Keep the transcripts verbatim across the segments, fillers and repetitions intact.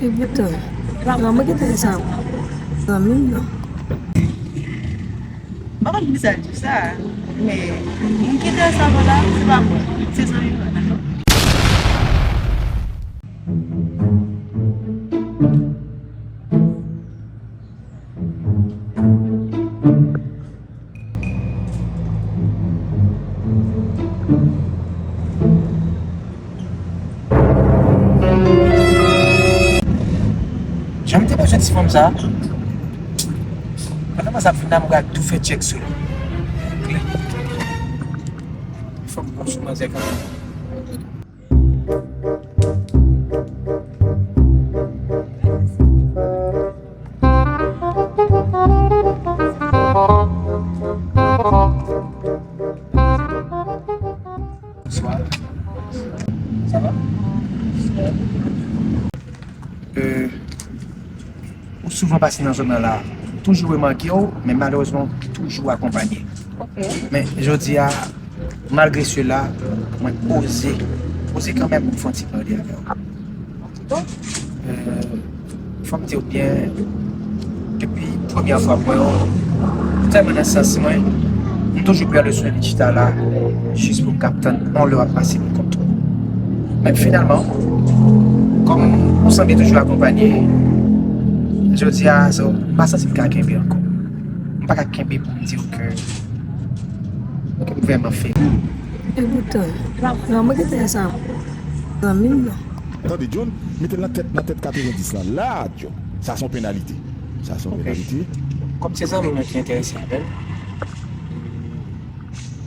E poutan, mwen mwen kite sa zanmi m nan. M pa konn kisa l di sa, men m kite sa pou la, se pa mwen, se zanmi mwen, dakò? Jan m te bezwen ti fanm sa. Pandan manzè ap vin la, m pral tou fè tchèk sou li. Klè. Fòk m pran sou manzè kanmenm. Bonswa. Sa va? Euh, ou souvan pase nan zòn nan la. M toujou remake w, men malerezman, ou toujou akonpanye. Ok. Men jodi a, malgre sela, mwen oze, oze kanmenm pou m fè yon ti pale avè w. Bon. Euh, fò m di w byen, depi premyè fwa m wè w, ou tèlman nan sans mwen, m toujou pran leson epi chita la, jis pou m kab tann yon lè w ap pase pou kont ou. Men finalman, kòm ou sanble toujou akonpanye, jodi a, so, m pa santi m ka kenbe ankò. M pa ka kenbe pou m di w ke, ke m vrèman febli. E poutan, non, mwen kite sa zanmi m nan. Tande, John, mete l nan tèt, nan tèt katrevendis lan. La, John. Sa se yon penalite. Sa se yon penalite. Kòm se zanmi mwen ki enterese avè l,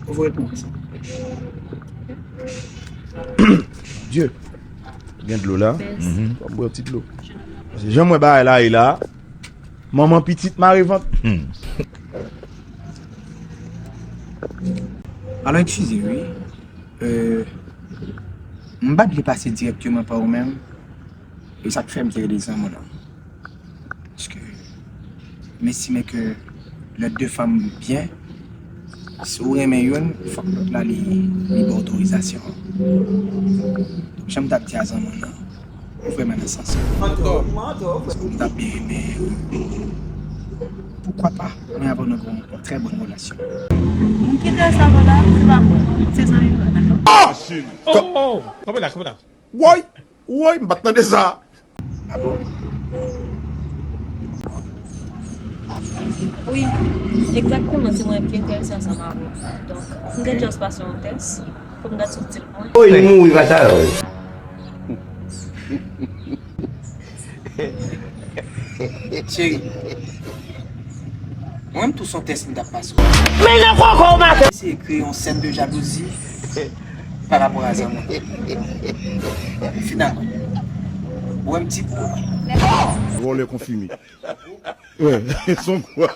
ou voye pou mwen sa. Dye. Gen dlo la? Mhm. Ban m bwè yon ti dlo. Paske jan m wè bagay la ye la, manman pitit mare vant. Hmm. Alò, eskize, wi. Euh, m pa t vle pase dirèkteman pa ou menm. E sa k fè m te rele zanmi w lan. Paske m estime ke lè de fanm byen, si w renmen youn, fòk lòt la li, li ba w otorizasyon an. Donk, jan m t ap di a zanmi w lan, ou vrèman nan sans mwen. Paske m t ap byen renmen, poukwa pa, mwen avè w nou gen yon trè bòn relasyon. M kite sa pou la, se pa mwen, se zanmi mwen, dakò? Oh! Kanpe la, kanpe la. Woy! Woy, m pa t tande sa. Ah bon? Wi, egzakteman, se mwen ki enterese ansanm avè w. Donk, m gen just pase yon tès pou m gad si w itil pou mwen. Woy, mouri kaka yo. Cheri, mwen menm tou se yon tès m t ap pase w. Men nan koko w maten! Eseye kreye yon sèn de jalouzi pa rapò a zanmi w. Finalman, ou wè m ti pou ou. Vòlè konfime. Wè, son kwa.